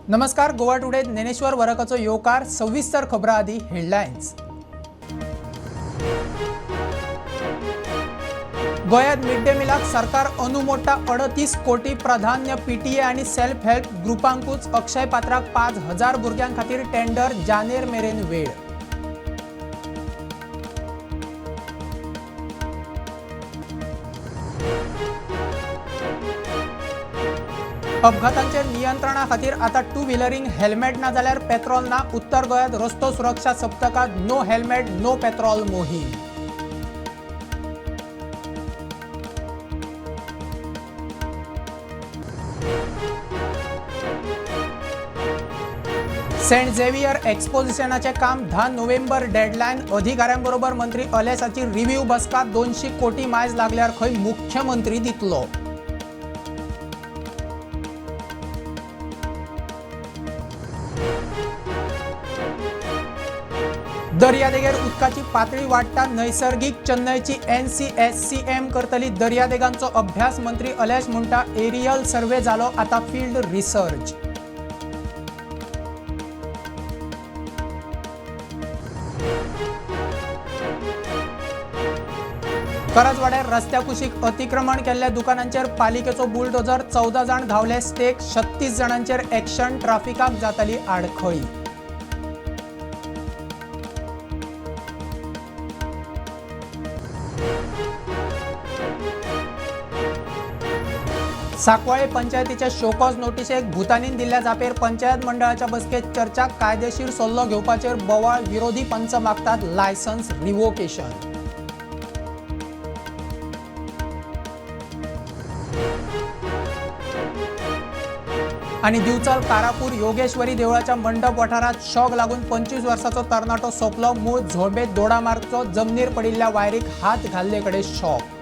नमस्कार, गोवा टुडे ज्ञानेश्वर वरकाचो येवकार. सविस्तर खबरां आदी हेडलायन्स. गोंयांत मिड डे मिलाक सरकार अनुमोडटा 38 कोटी. प्राधान्य पीटीए आनी सेल्फ हेल्प ग्रुपांकूच. अक्षय पात्राक 5000 भुरग्यां खातीर टेंडर, जानेर मेरेन वेळ. अपघातांचेर नियंत्रणा खातीर आता टू व्हिलरींक हेल्मेट ना जाल्यार पेत्रोल ना. उत्तर गोंयांत रस्तो सुरक्षा सप्तकांत नो हेल्मेट नो पेत्रोल मोहीम. सेंट झेवियर एक्सपोजिशनाचें काम 10 नोव्हेंबर डेडलायन. अधिकाऱ्यांबरोबर मंत्री अलेसाची रिव्ह्यू बसका. 200 कोटी मायज लागल्यार खंय मुख्यमंत्री दितलो. दर्यादेगेर उदकाची पातळी वाडटा. नैसर्गिक चेन्नयची NCSCM करतली दर्यादेगांचो अभ्यास. मंत्री अलेश म्हणटा एरियल सर्वे जालो, आता फील्ड रिसर्च. करजवाड्यार रस्त्या कुशीक अतिक्रमण केल्ल्या दुकानांचेर पालिकेचो बुलडोजर. 14 जाण धांवले स्टेक, 36 जाणांचेर एक्शन. ट्राफिकाक जाताली आडखळी. सांकवाळे पंचायतीच्या शोकॉज नोटीसेक भूतानीन दिल्ल्या जापेर पंचायत मंडळाच्या बसकेत चर्चा. कायदेशीर सल्लो घेवपाचेर बोवाळ. विरोधी पंच मागतात लायसन्स रिवोकेशन. आनी दिवचल कारापूर योगेश्वरी देवळाच्या मंडप वाठारात शॉक लागून 25 वर्साचो तरणाटो सोंपलो. मूळ झोंबे दोडामार्गचो. जमनीर पडिल्ल्या वायरीक हात घाल्ले कडेन शॉक.